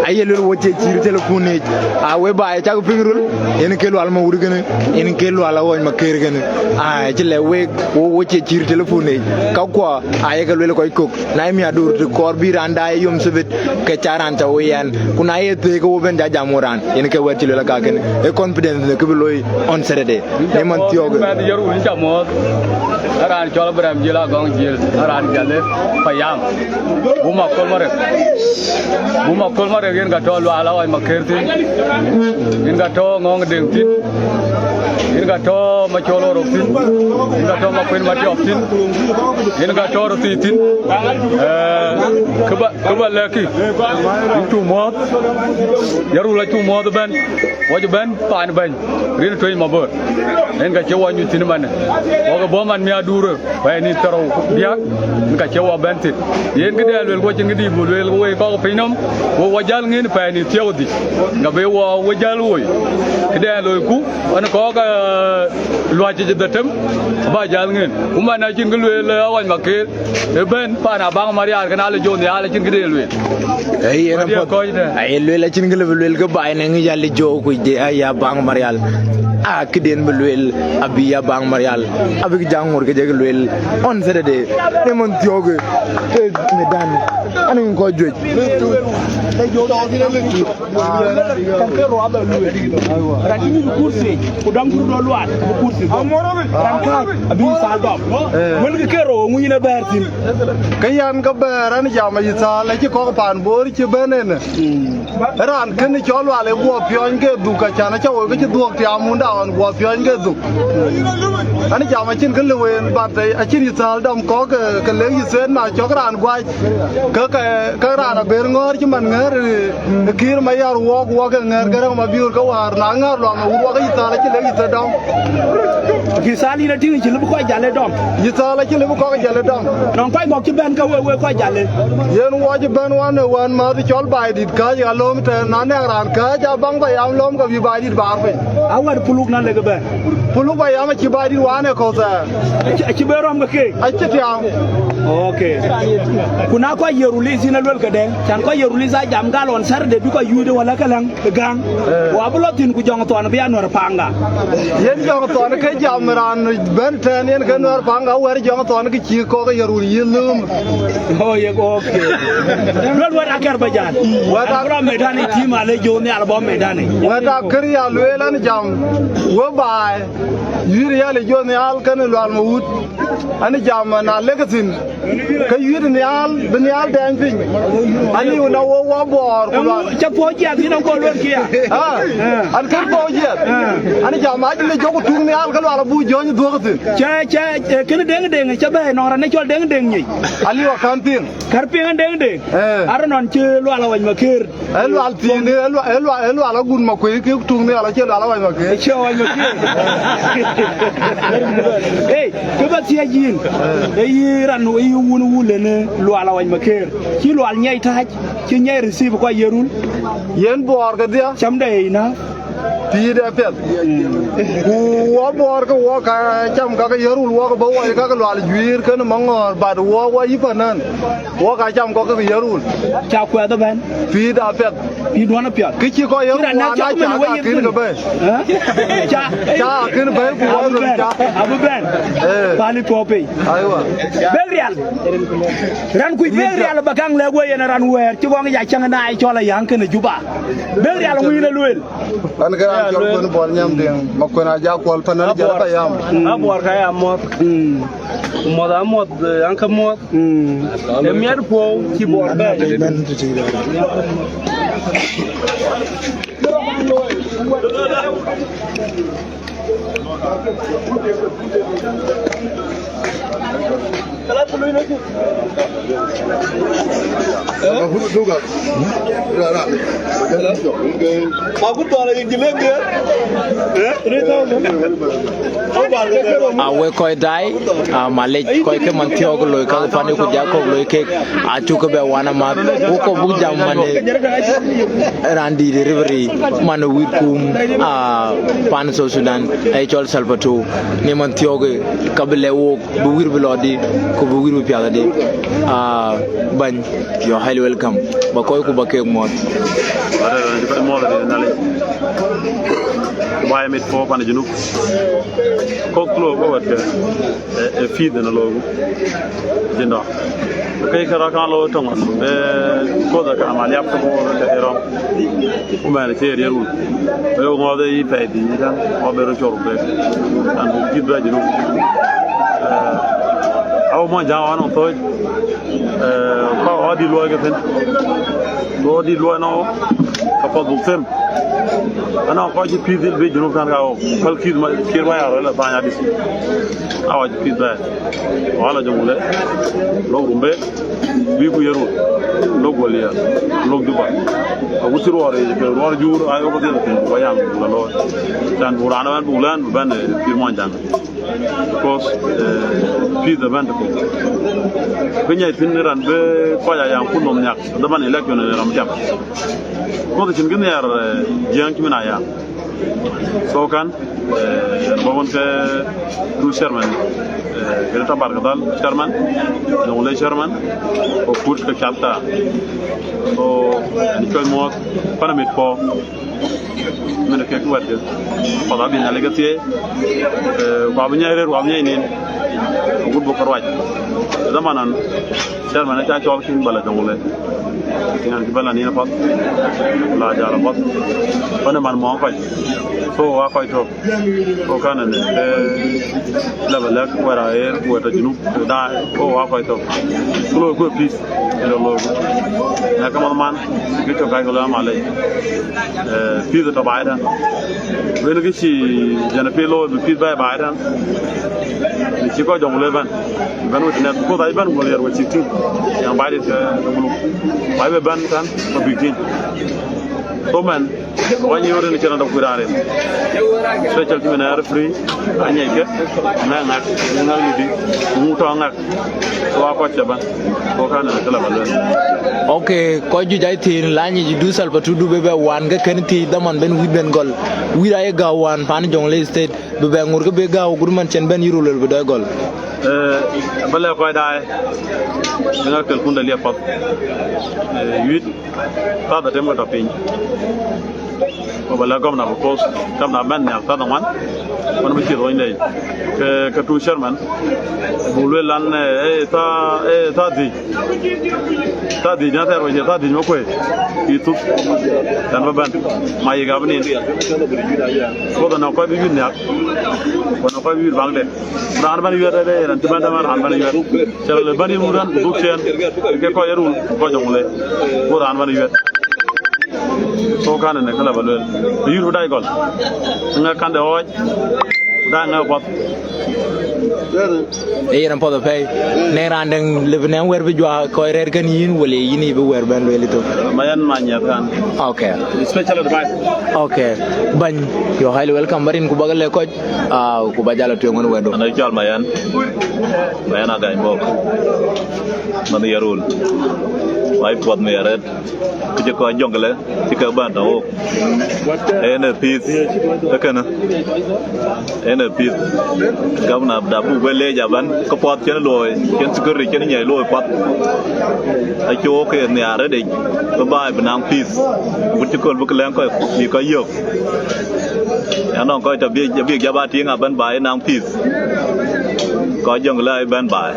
Aye luel wo cie cïïr telepuni. A we baai cäkï piŋ röl. Yen ke lual ma wur kënë. Yen ke lual awɔny ma kër kënë. A cï lɛ wek wo wo cie cïïr telepuni. Ka kuɔ aye ke luel kɔc kök. Na ye miäkduur të kɔɔr bï raan daai yom thibit, ke ca raan ca wo yɛn. Ku na ye thëëk ke wo bɛ̈n ja jam wo raan, yen ke wɛ̈t cï luel aka kënë. Ee confidence në kë bï looi on Saturday. Në man thiɔ̈k. Mɛnh Yarul ca muɔ̈ɔ̈th. Raan cɔl Abraham Jiël Agɔŋ Jiël, raan Jale payam. Buma Kolmarek. Buma Kolmarek yen ka tɔ Lual Awany Maker thïn. Yen ka tɔ Ŋɔŋ Deŋ thïn. Yen ka tɔ Macol Orok thïn. Yen ka tɔ Makuën Matiɔp thïn. Yen ka tɔ Röthii thïn. Eh, kë ba, kë ba lɛ̈k kï. Yïn cu muɔ̈ɔ̈th. Yarul acu muɔ̈ɔ̈th ëbɛ̈n. Wɔ cï bɛ̈n paan bɛ̈ny. Rin tueny Mabor. Yen ka cï wɔ nyuc thïn ëmɛnë. Wɔ ke bɔ̈ man miäkduurë. Pɛɛi nïn thiërrou diäk, yen ka cï wɔ bɛ̈n thïn. Yen këdɛn luel ku acïn këdï bï luel ke wek kɔc pinynɔm, wo wɔ jäl ŋën pɛɛi nïn thiërdhïc, ka bï wɔ we jäl woi. Këdɛn loiku, ɣɛn kɔ̈k, eh, luäc cï dhetem, aba jäl ŋën. Ku man acïn kë lueel, eh, Awany Maker, ëbɛ̈n paan Abaŋ Marial, kën ale jɔ nhial acïn këdï lueel. Ee, yen apuɔth. Aye lueel acïn kë lëu bï lueel ke baai në ŋic ale jɔ kuc de aya Abaŋ Marial. A këden bï lueel, abï Abaŋ Marial, abïk jaŋ ŋor ke jek lueel on Saturday. Në man thiɔ̈k, eh, medan. Anï kɔc juëc. Kan ke rou abɛ lueel. Raan cï nyuc kurthi, ku dɔm cï röt luaat në kurthi. Raan kääc abï thal dɔm. Wëlkï ke rou ŋu yïn abɛ̈ɛ̈r thïn. Ke yɛn ke bɛ̈ɛ̈r, ɣɛn jam ayï thal, acï kɔ̈k paan Bor cï bɛ̈n ënë. Raan kënë cɔl Lual ë guɔ piɔ̈ɔ̈ny ke dhuk, acan acä woi ke cï dhuɔ̈k tiaam wunda ɣɔn guɔ piɔ̈ɔ̈ny ke dhuk. Ɣɛn jam acïn kë lëu en, but acïn yï thal dɔm kɔ̈k ke, ke lek yï thet na cɔk raan guac. Ke, ke, ke raan aber ŋɔ̈ɔ̈r cï man ŋɛ̈ɛ̈r, eh, Kiir Mayar wuɔk, wuɔk ke ŋɛ̈ɛ̈r ke rɛ̈ŋ Mabiöör ke wäär, na ŋɛ̈ɛ̈r luaŋ awut wuɔk ke yï thal acï lek yï thet dɔm. Kï thal yïn atïŋ cï lëu bï kɔc jäl ë dɔm. Yï thal acï lëu bï kɔc jäl ë dɔm. Nɔŋ kɔc kɔ̈k cï bɛ̈n ke we, we kɔc jäl ë. Yen wuɔ cï bɛ̈n wan ë wään mäth cɔl Baidït kääc alööm tɛ̈n, na nɛ̈k raan kääc Abaŋ Payam lööm ke bï Baidït baar piny. Awär Puluk na lek bɛ̈n. Puluk Payam acï Baidït waan ë kɔ̈u thɛɛr. Acï, acï bɛ̈n rɔ̈m ke keek. Acï tiam. Ok. Ku na kɔc ye release yïn aluel këdë? Can kɔc ye release a jam gal on Saturday bï kɔc yuuc de wala ke läŋ ë gäŋ. Eh. Wa bï lɔ thïn ku Jɔŋ Thɔn bï a Nuɛ̈r Paŋda. Yen Jɔŋ Thɔn ke jam raan bɛ̈n tɛ̈n yen ke Nuɛ̈r Paŋda wɛ̈r Jɔŋ Thɔn ke cï kɔ̈k ye run yï lööm. Oh, ye, ok. Luel wɛ̈t Akɛ̈r Bajan. Wɛ̈t Ak- Abï lɔ medan ë tim ale jɔ nhial bɔ̈ medan ë. Wɛ̈t Akɛ̈r ya lueel ɣɛn jam. We baai. Yïr ya le jɔ nhial kënë Lual Mawut. Ɣɛn jam na lek thïn. Ke yuit nhial, bï nhial dɛɛny piny. Aliu na wo wɔ Bor ku Lual. Ca puɔ̈u jiɛth yïn ago luel kia. Ah, an kën puɔ̈u jiɛth. An jam acï le jɔku tuk nhial ke Lual abuk jɔ̈ny dhuɔ̈k thïn. Ca, ca, eh, kënë Deŋ Deŋ, ca bɛ̈ɛ̈i nɔŋ raan ë cɔl Deŋ Deŋ nyic. Aliu akan piŋ. Kär piŋ Deŋ Deŋ. Eh. Arë nɔn cï Lual Awany Maker. Ë Lual thiin, ë Lual, ë Lual, ë Lual agun Makuëi, kë tuk nhial acie Lual Awany Maker. Acie Awany Maker. Ei, kë ba thiëc yïn. Ee yï raan, ee yï wun wulënë Lual Awany Maker. Cï Lual nyiɛc tääc, cï nyiɛc receive kɔc ye run. Yen Bor kedhie. Cämde ë enough. Pïïrde apiɛth. Ku wɔ Bor ke wɔ ka cam ka ke ye run, wɔ ke bɔ̈ wɔ ye ka ke Lual juiir kënë Maŋɔ̈ɔ̈r, but wɔ, wɔ yï panan. Wɔ ka cam kɔ̈k ke ye run. Ca kuɛth ëbɛ̈n. Pïïrde apiɛth. Pïïrduɔ̈n apiɛth. Kë cï kɔc ye run wään, na ca ka kën ke bɛ̈n. Ca, ca kën bɛ̈n ku wɔ run ca. Abï bɛ̈n. Eh. Pali tuɔ piny. Aiwa. Bek rial. Raan kuc bek rial ba kaŋ lɛ̈k we yen raan wɛ̈ɛ̈r cï gɔŋ ya cäŋ na ye cɔl Ayaŋ kënë Juba. Bek rial ŋuïn ë lueel. Ɣɛn ke raan cɔl Kuën Bol Nyam Deŋ, Makuën Ajak Kuɔl, panan Jal Payam. Abuɔɔr ka ya muɔ̈th. Muɔ̈th amuɔ̈th, eh, an ke muɔ̈th. Ë miɛt puɔ̈u cï Bor bɛ̈ɛ̈i. A wek kɔc daai, a malec, kɔc ke man thiɔ̈k loi ka pan ku jakɔ̈k loi kek, acuk ke bɛ wan amath. Ku kɔc buk jam man ë raan dït ë ribri, man ë wït kum, a pan South Sudan, ë cɔl Salva Kiir, në man thiɔ̈k, ka bï lɛ̈k wok, bï wïr bï lɔ dï, ku bï wïr bï piath dï. A bɛ̈ny, you're highly welcome. Ba kɔc ku ba kek muɔ̈th. Arëë, raan cï kɔc muɔ̈th adï Nhialic. Baai mit puɔ̈u pan Junub. Kɔ̈k lɔ ke wɛ̈t ke, ë, ë peace në looku. Jin dɔ̈. Ke kë rɔt kaŋ looi töŋ ɣɔn, ë, koth ë kam aliap ke bɔ̈ ke ë rɔm. Ku mɛn cï riɛl wun. Ë ŋɔ̈ɔ̈th ë yï pɛɛi dhïc tɛ̈n, ɣɔn bï röt cɔl run bɛ̈k. An buk peace bɛ̈ Junub. Ë, awu mɔn jäŋ ɣɔn nɔŋ thööc. Ë, kɔc ɣɔ̈k dït luɔi ke thïn. Ɣɔ̈k dït luɔi nɔŋ, ka path buk them. Anɔŋ kɔc cï peace dhil bï Junub tɛ̈n ka ɣɔ̈k. Päl kïth ma, Kiir Mayar rɔt la thany adï. Awa cï peace bɛ̈ɛ̈i. Wala Jonglei. Lok Rumbek. Bï ku ye röt. Lok Goliath. Lok Juba. Aku cï ruɔɔr yic, ke ruɔɔr juur, ayo ke dhiël piny, ku ba yam, ku la looi. Can buk raan ëbɛ̈n buk lɛ̈ɛ̈n, bï bɛ̈n, ë, pïïr muɔny jäŋ. Because, eh, peace ëbɛ̈n të piny. Kë nyai thïn raan bï kɔc aa yam ku nɔm nhiak, dhaman election ë ram jam. Because cïn kë nhiar, eh, jiëëŋ cï min aa yam. So kan, eh, bä wën ke two chairman, eh, Greater Barkadal chairman, Jonglei chairman, ku kut ke cath ka. So, ɛn cuɔl muɔɔth, pan amit puɔ̈u. Min kek wɛ̈t ke. Path abï Nhialic ke thieei, eh, ku abï nyai rëër, ku abï nyai nin. Agut buk ke ruac. Dhaman nɔn, chairman aca cɔl kïn bä la Jonglei. Ŋɛn cï bä la nin apath. La jal apath. Pan ë man mɔ̈ɔ̈ŋ kɔc. So, wa kɔc tök. Ko kan ënë, eh, lɛ bä lɛ̈k wɛ̈t aɣeer, ku wɛ̈t tɔ̈ Junub, ku daai, ko wa kɔc tök. Ku looi ku peace, ë lɔ looi. Na ka man man, kë cök kac ke lɔ amalec. Eh, peace tɔ̈ baai tɛ̈n. Wën kë cï jɛn pïïr looi bï peace bɛ̈ɛ̈i baai tɛ̈n. Në cï kɔc Jonglei bɛ̈n, bɛ̈n wit nɛ̈th, ku thai bɛ̈n gɔl yɛr wä cï tïŋ. Yɛn baai dit ke, ke bulu. Baai bï bɛ̈n tɛ̈n, ku bïk tïŋ. So mɛn, Wany yöör rin cïn adɔk kuiran rin. Special cï min ɣɛr free, anyɛc ke, ŋɛk ŋɛk, ŋɛk lidi, ŋu tɔ ŋɛk. Wa kɔc cɛ bä. Ko kan ënë kë la bä lueel. Okay, kɔc juëc ai thiin, la nyic du Salva Kiir du bï bɛ wan ke kën thiëc dhaman ben wït ben gɔl. Wït aye gäu wan pan Jonglei State, bï bɛ ŋur ke bï gäu gut man cen ben yïr ulol bï dɔc gɔl. Eh, bä lɛ̈k kɔc daai. Bï ŋɛk tel kun de liep path. Eh, wït. Thaa dhetem ke tɔ piny. Ku bä lɛ̈k gɔmna, because gɔmna bɛ̈n nhial thaa dheŋuan, man bï cï ruɔ̈ny lei. Ke, ke two chairman, buk lueel lan, eh, eh, thaa, eh, thaa dhïc. Thaa dhïc, na thɛɛr wecë thaa dhïc makuëi, yï thuth. Yɛn bä bɛ̈n, ma yïk abï nin. Ku dhanɔ kɔc bï wït nhial, ku nɔ kɔc bï wït baŋde. Raan bɛ̈n yuɛt ëdë, raan cï bɛ̈n dämän, raan bɛ̈n yuɛt. Cä rɔ lë bɛ̈n yïn wun rän, ku dhuk ciɛɛn, ke kɔc ë run, kɔc Jonglei. Ku raan bɛ̈n yuɛt. So kan ënë kë la bä lueel. Yïn bï dac gɔl. Ŋɛk kande ɣɔɔc, ku dac ŋɛk path. Ee yen apath apɛi. Në raan dɛ̈ŋ lëbï nɛn wɛ̈r bï juak kɔc rɛ̈ɛ̈r kën yïn, wala yïn yï bï wɛ̈r bɛ̈n lueel ëtök? Ma yɛn ma nyiɛth kan. Okay. Special advice. Okay. Bäny, you're highly welcome. Bä rin ku bä ke lɛ̈k kɔc. Ah, ku bä jal a tueŋ wën wɛ̈tdu. An, cɔl Mayan, Mayan Agany Bok, man Yarun. Wai puɔth mi arɛt, ku cï kɔc Jonglei, cï ke bän tɔ wok. En ë peace, ë kënë. En ë peace. Gavana da buk bɛ leec aban, ke puɔth cïn looi, cïn security, cïn nyɛi looi puɔth. Acï wok ke nhiaar rɛ̈t yic, bï baai bï naŋ peace. Wut cï köl bï ke lɛ̈ŋ kɔc, bï kɔc yök. Anɔŋ kɔc tɔ bï, bï jam a tïŋ abɛ̈n baai ë naŋ peace. Kɔc Jonglei ë bɛ̈n baai.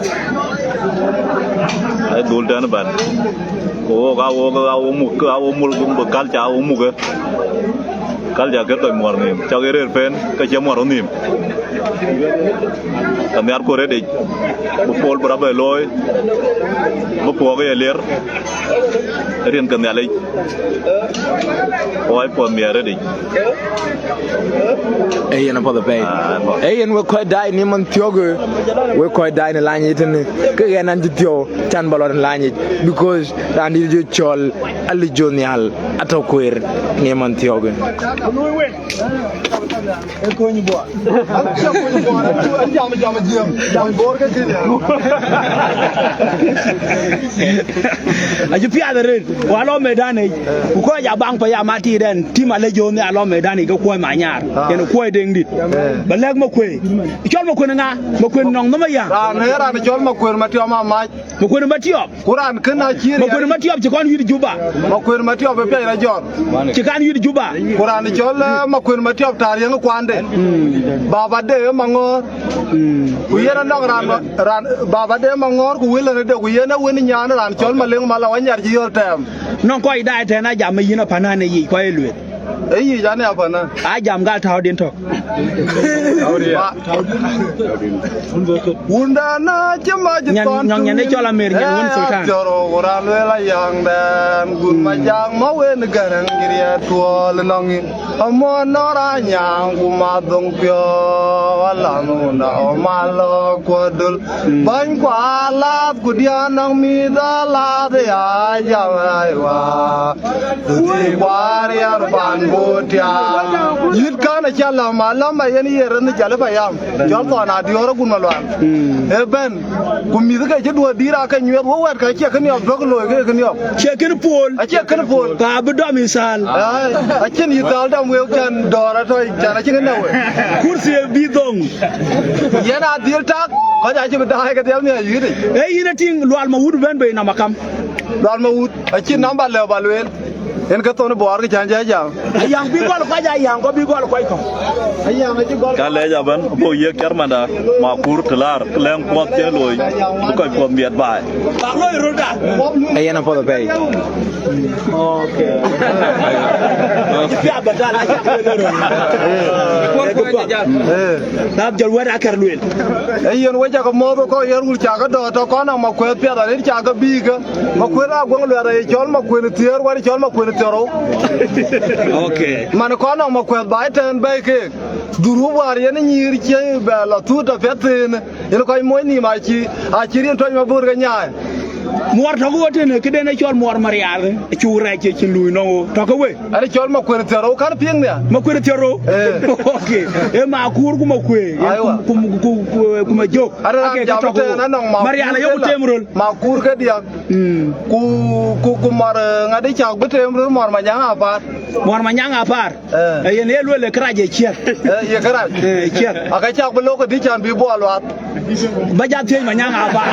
Ai dhul tɛ̈n ëbɛ̈n. Ku wok, a wok, a wok muk, a wok muk, culture, a wok muk ë. Culture ke thɔc muɔr nhïïm. Cɔk ë rëër pen, ke cie muɔr nhïïm. Ka nhiar ku rëëc, bï puɔl bï rɔt bɛ looi, bï puɔk ye lier, rin ke Nhialic, wai puɔth miɛt rëëc. Ee yen apath apɛi. Ah, apath. Ee yen wek kɔc daai në man thiɔ̈k, wek kɔc daai në lany yic tënë, ke ɣɛn an cï thiɔ̈u, can bä lɔ në lany yic, because raan dït jɔ cɔl Alec Jɔk Nhial atɔ̈ kueer në man thiɔ̈k. Ee kony bor. An cï kony bor, an cï, an jam, jam, jam, jam bor ke kën ya. Acï piath arëët, wa lɔ medan yic. Ku kɔc abaŋ payam atiit ɛn, tim Alec Jɔk Nhial lɔ medan yic ke kuɔi Manyar. Ah. Yen kuɔi Deŋdït. Eh. Ba lɛ̈k Makuei. Cɔl Makuei ŋa? Makuei nɔŋ nhom aya. Raan, eh, raan cɔl Makuei Matiɔp Amac. Makuei Matiɔp. Ku raan kën acï riɛl. Makuei Matiɔp cï kɔn yït Juba. Makuei Matiɔp ë piac rɔt jɔt. Cï kan yït Juba. Ku raan cɔl, eh, Makuei Matiɔp taar yɛn kuande. Baba de ë Maŋɔ̈ɔ̈r. Ku yen anɔŋ raan, raan, baba de ë Maŋɔ̈ɔ̈r ku wël ënë de, ku yen ë wën nyan raan cɔl Maleŋ Malɔ Anyar cï yöör tɛɛm. Nɔŋ kɔc daai tɛ̈n ajam ë yïn apanan ë yic kɔc ë lueth. Ë yic an, ë apanan. Ajam gal tääu din tök. Wunda na cï mac nyan, thɔn nyan, nyan ë cɔl Amer, nyan wën Sultan. Thiɔ̈r wok raan lueel ayaŋdɛn, gun ma jaŋ ma wen gäräŋ riɛt tuɔɔl nɔŋ in. Amuɔn nɔr anyaŋ ku ma dhoŋ piɔ̈u, alam wunda ɔ ma lɔ kuɔdul. Bäny kua lath ku diaan nɔŋ mïth alath ya jam aiwa. Dhuthi kua riɛr pan bot tiaam. Yït kan aca lam, alam ayen ye rɛn jal payam. Jɔl thɔn adiɔɔr agun malual. Ëbɛ̈n, ku mïth ke cï duɔ̈ɔ̈r dïïr ake nyuɛth, wek wɛ̈t ka cie këniɔp duɔ̈k looi ke këniɔp. Cie kën puɔl. Acie kën puɔl. Ka bï dɔm yï thal. Ai, acïn yï thal dɔm wek can dɔ̈ɔ̈r atɔ̈, can acïn kën dɔm wek. Kurthi ë bï dhoŋ. Yen adhil tak, kɔc acï bï daai ke dhiɛl nhial yït yic. Ee yïn atïŋ Lual Mawut bɛ̈n bei nɔm akam. Lual Mawut, acïn namba lëu ba lueel. Yen ke thon bɔɔr ke cän jɔ jam. Ayaŋ bï gɔl kɔc, ayaŋ kɔc bï gɔl kɔc kɔ̈k. Ayaŋ acï gɔl. Ka lɛc abɛ̈n, buk yiëk cärmanda, Makur të laar, lɛ̈ŋ puɔth cïn looi, bï kɔc puɔth miɛt baai. Bak loi röl da. Ee yen apath apɛi. Okay. Cï piath ba dal, acä kuɛn röl. Eh. Dap jɔl wɛ̈t akɛ̈r lueel. Ee yen wek cä ke mɔ̈ɔ̈th kɔc yen wul cä ke dɔ̈ɔ̈r tɔ kɔn a Makuei piath arëët cä ke bïï ke. Makuei Aguɔŋ Luɛth aye cɔl Makuei Thiëër, wɛ̈t cɔl Makuei Thiɔrou. Okay. Man kɔn nɔŋ Makuei baai tɛ̈ɛ̈n bɛ̈ɛ̈i keek. Dhurup wäär yen nyïïr cï bɛ lɔ thuut tɔ piɛth thiin, yen kɔc moc nïïm acï, acï riɛn tuɔc Mabor ke nyaai. Muɔɔr tɔ̈ ke we tënë, këden ë cɔl Muɔɔr Marial, cuk rɛɛc cï cïn luui nɔŋ we, tɔ̈ ke we. An cɔl Makuei Thiɔrou, kan piŋ nhial. Makuei Thiɔrou? Eh. Okay. Ee Makur ku Makuei, yen ku, ku, ku, ku, ku Majök. Ake ke tɔ̈ ke we. Marial aye ku tem röl. Makur ke diäk. Mm. Ku, ku, ku mɔr, eh, ŋadï cak bï tem röl mɔr Manyaŋ Apar. Mɔr Manyaŋ Apar. Eh. Eh, yen ye lueel ë kërac ë ciɛth. Eh, ye kërac. Eh, ciɛth. Aka cak bï lok ëdï can bï buɔl wath. Ba ja thiëëc Manyaŋ Apar.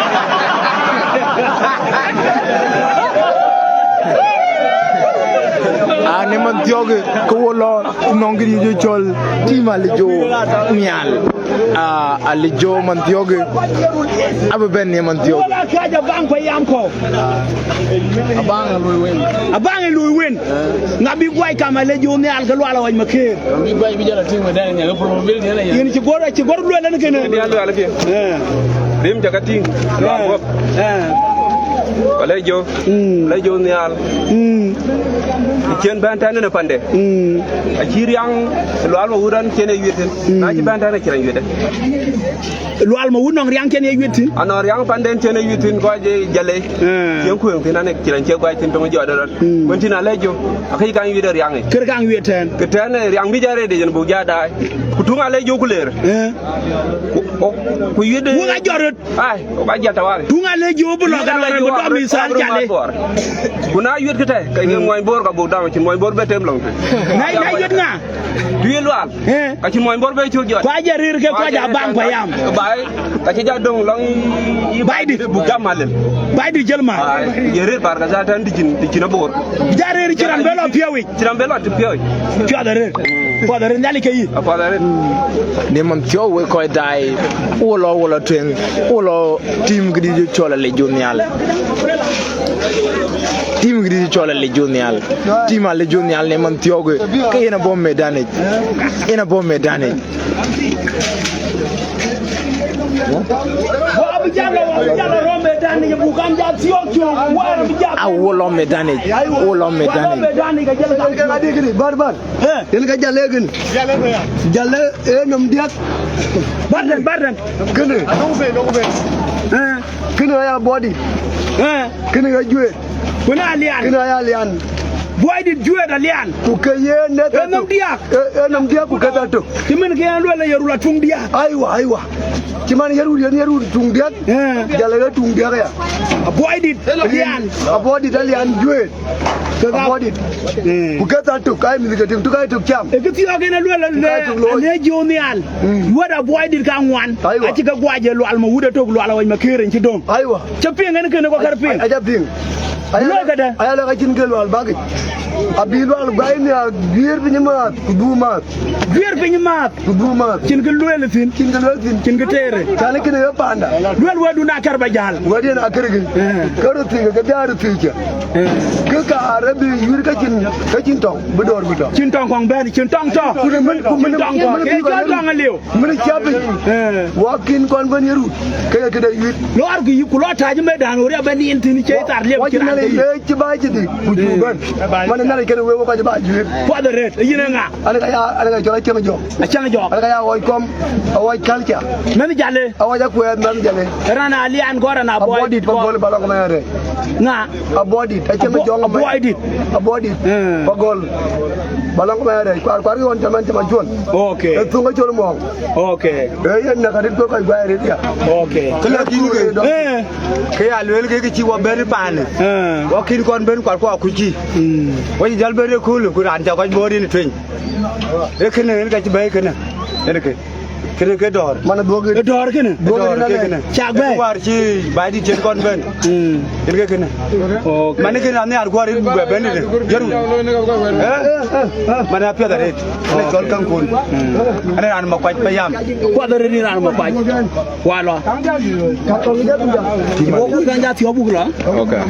Ani man thiɔ̈k ke wo lɔ nɔŋ kë dï cɔl tim Alec Jɔk Nhial. Ah, Alec Jɔk man thiɔ̈k, abï bɛ̈n në man thiɔ̈k. Wala thiac abaŋ kɔ yam kɔ. Abaŋ ë luui wën. Abaŋ ë luui wën. Ŋa bï guai kam Alec Jɔk Nhial ke Lual Awäc Makeer? Bï guai bï jɔl a tïŋ wëdan nya ke probability ala ya. Yen cï gɔ̈r, cï gɔ̈r lueel ɛn kënë. Kënë ya lueel piŋ. Eh. Rim ca ka tïŋ. Eh. Lual guɔ̈p. Eh. Alec Jɔk. Mm. Alec Jɔk Nhial. Mm. Cien bɛ̈n tɛ̈n në pande. Mm. Acï riaŋ Lual Mawut an cien ë yuet thïn. Mm. Na cï bɛ̈n tɛ̈n acï rany yuet. Lual Mawut nɔŋ riaŋ cien ë yuet thïn. Anɔŋ riaŋ panden cien ë yuet thïn kɔc ë jalei. Mm. Cien kuëŋ thïn anek cï rany cie guai thïn töŋ jɔt rɔt. Mm. Kuën thïn Alec Jɔk. Akëc kan yuet ë riaŋ yic. Kër kan yuet tɛ̈n. Ke tɛ̈n ë riaŋ bï jat rëëdic yen buk jat daai. Ku tuŋ Alec Jɔk ku leer. Eh. Ku, ku, ku yuet ë. Wek ajɔt röt. Ai, wok ajal tawari. Tuŋ Alec Jɔk bï lɔ ke lɔ rɛn bï dɔm yï thal cale. Ku na yuet këtɛ, ke ye muɔny Bor ka buk dɔm, cïn muɔny Bor be tem lɔŋ tui. Na, na yuet ŋa? Dui Lual. Eh. Ka cïn muɔny Bor be cuk jɔt. Kua jɛ rir ke kua ja baŋ kua yam. Bai, ka cï ja döŋ lɔŋ yï Baidit. Buk jam malem. Baidit jël ma. Ai, ye rir bar ka za tɛ̈n dï cïn, dï cïn abor. Ja rir cï ran be lɔ piɔ̈u yic. Cï ran be lɔ të piɔ̈u. Piɔ̈th arëët. Piɔ̈th arëët, Nhialic ke yï. Apuɔth arëët. Në man thiɔ̈k wek kɔc daai, wo lɔ, wo lɔ tueŋ, wo lɔ tim këdït cɔl Alec Jɔk Nhial. Tim këdït cɔl Alec Jɔk Nhial. Tim Alec Jɔk Nhial në man thiɔ̈k, ke yen abɔ̈ medan yic. Yen abɔ̈ medan yic. Wa bï jal, wa bï jal rɔm ë dan, ye buk an jal thiɔ̈k cök, wa bï jal. A wo lɔ medan yic, wo lɔ medan yic. Medan yic ka jal ka. Bar, bar. Eh. Yen ka jal ë gën. Jal ë nɔm diäk. Barden, barden. Kënë. Eh. Kënë aya body. Eh. Kënë ka juëët. Kënë alian. Kënë aya alian. Buɔidït juëët alian. Ku ke yen ne. Ë nɔm diäk. Ë, ë nɔm diäk ku ke tha tök. Cï min ke yen luel ye rul atuŋ diäk. Aiwa, aiwa. Cï man ye rul, yen ye rul tuŋ diäk. Eh. Jal ë tuŋ diäk aya. Abuɔidït alian. Abuɔidït alian juëët. Ke ka abuɔidït. Eh. Ku ke tha tök, ai mïth ke tïŋ tök, ai tök cam. Ë kë thiɔ̈k yen ë luel le, tök looi. Ane jiö nhial. Mm. Wɛ̈t abuɔidït ka ŋuan. Aiwa. Acï ke guac ye lual ma wut ë tök lual awany ma këër en cï döŋ. Aiwa. Cï piŋ en kënë kɔ̈k kär piŋ. Aca piŋ. Loi këdë? Aya lɔ ka cïn ke lual bäk yic. Abï lual guai nhial, guiëër piny maath, ku dhuk maath. Guiëër piny maath. Ku dhuk maath. Cïn kë lueel thïn. Cïn kë lueel thïn. Cïn kë teere. Cän kënë ye panda. Luel wɛ̈tdun akär ba jäl. Wɛ̈t yen akër kë. Eh. Kë röt thiëëc, ke bï a röt thiëëc cä. Eh. Kë kaar ë bï yuïr ka cïn, ka cïn tɔŋ, bï dɔ̈ɔ̈r bï tɔ̈. Cïn tɔŋ kɔŋ bɛ̈n, cïn tɔŋ tɔ̈. Ku në mën, ku mën, cïn tɔŋ tɔ̈. Ku mën ke cɔl tɔŋ aliu. Mën cä piny. Eh. Wa kïn kɔn bɛ̈n ye rut, ke ye këde yuïr. Lɔɔr kï yï, ku lɔ tac ëmëdan, ɣöt abɛ̈n yen thïn, cï thar liep wa cï cïn raan de yï. Leec cï ba cï dhïc, ku cuk bɛ̈n. Man ë Nhialic kënë wek, wek kɔc ba juëër. Puɔth arëët, yïn ë ŋa? An ka ya, an ka cɔl Acieŋ Jɔk. Acieŋ Jɔk. An ka ya ɣɔɔc kɔm, aɣɔɔc culture. Mɛn Jale. Aɣɔɔc akuɛɛth mɛn Jale. Raan alian gɔ̈r an abuɔidït. Abuɔidït kɔ̈k. Pagol ba lɔŋ mɛn rɛɛc. Ŋa? Abuɔidït, Acieŋ Jɔk mɛn. Abuɔidït. Abuɔidït. Eh. Pagol. Ba lɔŋ mɛn rɛɛc. Kuar, kuar ɣɔn cä mɛn cä ma cuɔn. Okay. Ë thuŋ acol muɔɔŋ. Okay. Ë yen näk arëët kɔc guai arëët ya. Okay. Kë lɔ kïn ke. Eh. Ke ya lueel ke kë cï wa bɛ̈n paanë. Eh. Wa kïn kɔn bɛ̈n kuarkuɔ akuc kï. Mm. Wa cï jäl bɛ̈n ëköölë, ku raan cä kɔc bɔ̈ rin ë tueny. Ee kënë, yen ka cï bɛ̈ɛ̈i kënë. Yen kë. Kënë ke dɔ̈ɔ̈r. Man ë dhuɔ̈k ë dɔ̈ɔ̈r kënë. Dhuɔ̈k ë kënë. Cak bɛ̈ɛ̈i. Wäär cï baai dït cïn kɔn bɛ̈n. Mm. Yen ke kënë. Okay. Man ë kënë anhiar guɔ̈r ë bɛ̈n ë. Jɔt. Eh? Man ë apiɛth arëët. Ane cɔl käŋ kun. Mm. Ane raan Makuac payam. Kuath arëët ë raan Makuac. Walɔ. Wok buk raan ja thiɔ̈k buk lɔ. Okay.